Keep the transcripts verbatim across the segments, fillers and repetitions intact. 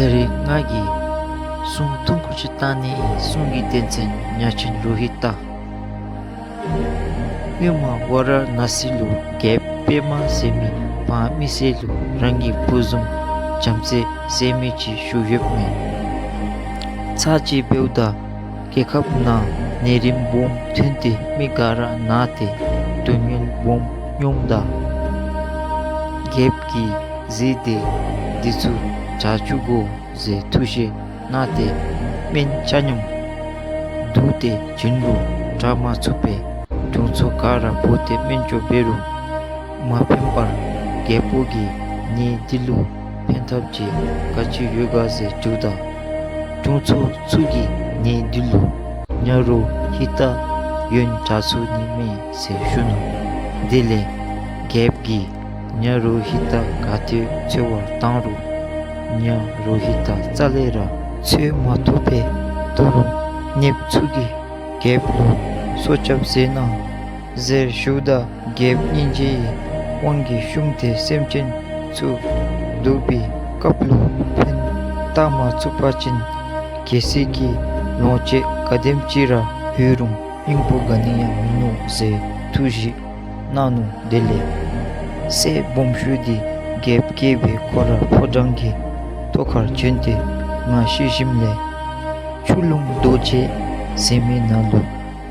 ད་རིས་ང་གིས་སྲུང་ཐུང་ཀུ་ཅིག་བཏང་ནི་ཨིན། སྲུང་གི་དོན་ཚན་ཉ་ཆེན་རོ་ཧི་ཏ། སྔོན་མ་ཝཱ་ར་ཎ་སི་ལུ་རྒྱལཔོ་པདྨ་ཟེར་མི་འབངས་མི་སེར་ལུ་རང་གི་བུ་བཟུམ་བྱམས་བརྩེ་ཟེར་མི་ཅིག་བཞུགས་ཡོདཔ་མས། ཚར་གཅིག་འབདཝ་ད་རྒྱལ་ཁབ་ནང་ནད་རིམས་སྦོམ་ཐོན་ཏེ་མི་ག་ར་ན་སྟེ་སྡུག་བསྔལ་སྦོམ་མྱོངམ་ད་རྒྱལཔོ་གིས་གཟིགས་ཏེ་འདི་ཚུ་དྲག་བཅུག་དགོ་ཟེར་ཐུགས་བཞེད་གནང་སྟེ་སྨན་ཆ་མཉམ་བསྡུ་སྟེ་བྱིན་རུང་དྲག་མ་ཚུགས་པས། དྲུང་འཚོ་ག་ར་འབོ་སྟེ་སྨན་སྐྱོར་འབད་རུང་མ་ཕན་པར་རྒྱལཔོ་གིས་ནད་འདི་ལུ་ཕན་ཐབས་ཅིག་ག་ཅི་ཡོད་ག་ཟེར་དྲིཝ་ད་དྲུང་འཚོ་ཚུ་གིས་ནད་འདི་ལུ་ཉ་རོ་ཧི་ཏ་ཡོན་དྲག་ཚུགས་ནི་མས་ཟེར་ཞུ་ནུག། དེ་ལས་རྒྱལཔོ་གིས་ཉ་རོ་ཧི་ཏ་ག་ཏེ་འཚོལ་བར་བཏང་རུང་ཉ་རོ་ཧི་ཏ་རྩ་ལས་ར་འཚོལ་མ་བཏུབ་པས། ད་རུང་གཉེརཔ་ཚུ་གིས་རྒྱལཔོ་ལུ་སྲོག་སྐྱབས་མཛད་གནང་ཟེར་ཞུཝ་ད་རྒྱལཔོ་སྙིང་རྗེ་ཡི་དབང་གིས་ཞུམ་སྟེ་སེམས་ཅན་ཚུ་སྡུག་པའི་སྐབས་ལུ་ཕན་བཏགས་མ་ཚུགས་པ་ཅིན་རྒྱལ་སྲིད་ཀྱི་ལོངས་སྤྱོད་ག་དེམ་ཅིག་ར་ཡོད་རུང་སྙིང་པོ་ག་ནི་ཡང་མིན་ནུག་ཟེར་ཐུགས་བཞེད་གནང་ནུག། དེ་ལས་སྲས་སྦོམ་ཤོས་འདི་རྒྱལཔོ་སྐྱེས་པའི་ཁོ་ར་ཕོ་བྲང་གི་ཐོག་ཁར་བྱོན་ཏེ་ང་ཤི་ཞིནམ་ལས་ཆུ་ཀླུང་རྡོ་རྗེ་ཟེར་མི་ནང་ལུ་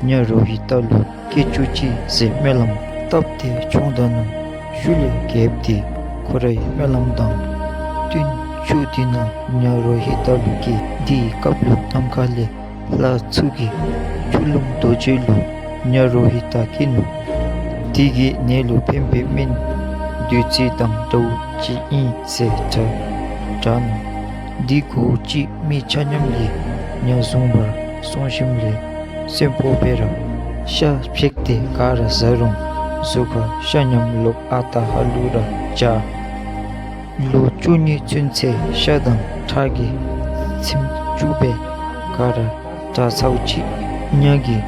ཉ་རོ་ཧི་ཏ་ལུ་སྐྱེ་བཅུག་ཅིག་ཟེར་སྨོན་ལམ་བཏབ་སྟེ་བྱོནམ་ད་ནུག། ཤུལ་ལས་རྒྱལཔོ་འདི་ཁོ་རའི་སྨོན་ལམ་དང་བསྟུན་ཆུ་འདི་ནང་ཉ་རོ་ཧི་ཏ་ལུ་སྐྱེས། དེའི་སྐབས་ལུ་ནམ་མཁའ་ལས་ལྷ་ཚུ་གིས་ཆུ་ཀླུང་རྡོ་རྗེ་ལུ་ཉ་རོ་ཧི་ཏ་སྐྱེས་ནུག། དེ་གིས་ནད་ལུ་ཕན་པའི་སྨན་བདུད་རྩི་དང་འདྲཝ་ཅིག་ཨིན་ཟེར་གྲགས་གྲགས་ནུག། དེ་གོཝ་ཅིག་མི་ཆ་མཉམ་གྱིས་ཉ་བཟུང་བར་སོང་ཞིནམ་ལས་གསོན་པོ་སྦེ་ར་ཤ་བཤིག་སྟེ་ག་ར་བཟའ་རུང་གཟུགས་ཁར་ཤ་ཉམས་ལོག་ཨ་རྟག་ཧ་ལུགས་ར་འཇའ། ལོ་བཅུ་གཉིས་ཚུན་ཚོད་ཤ་དང་ཁྲག་གིས་ཚིམ་བཅུག་པས། ག་ར་དྲག་ཚརཝ་ཅིག་ཉ་གིས་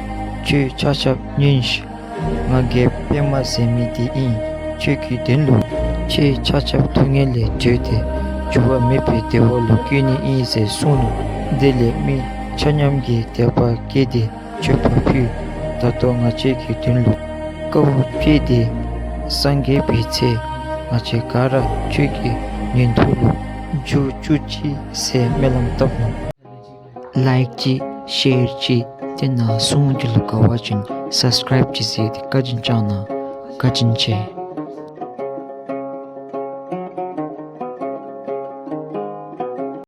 ཁྱོད་ཆ་ཁྱབ་ཉན་ཤིག། ང་རྒྱལཔོ་པདྨ་ཟེར་མི་འདི་ཨིན། ཁྱོད་ཀྱི་དོན་ལུ་ཁྱོད་ཆ་ཁྱབ་སྡུག་བསྔལ་ལས་གྲོལ་ཏེ་འགྱུར་བ་མེད་པའི་བདེ་བ་ལུ་བཀོད་ནི་ཨིན་ཟེར་གསུངས་ནུག། དེ་ལས་མི་ཆ་མཉམ་གྱིས་དད་པ་སྐྱེས་ཏེ་མཆོད་པ་ཕུལ། ད་ལྟོ་ང་བཅས་ཀྱི་དོན་ལུ་དཀའཝ་སྤྱད་དེ་སངས་རྒྱས་པའི་ཚེ་ང་བཅས་ག་ར་ཁྱོད་ཀྱི་ཉན་ཐོས་ལུ་འགྱུར་བཅུག་ཅིག་ཟེར་སྨོན་ལམ་བཏབ་ནུག། ལའིཀ་ཅིག་ཤེར་ཅིག་དེ་ནང་སྲུང་འདི་ལུ་དགའ་བ་ཅིན་སབ་སི་ཀརའིབ་ཅིག་མཛད་དེ་བཀའ་དྲིན་བསྐྱང་གནང་། བཀའ་དྲིན་ཆེ།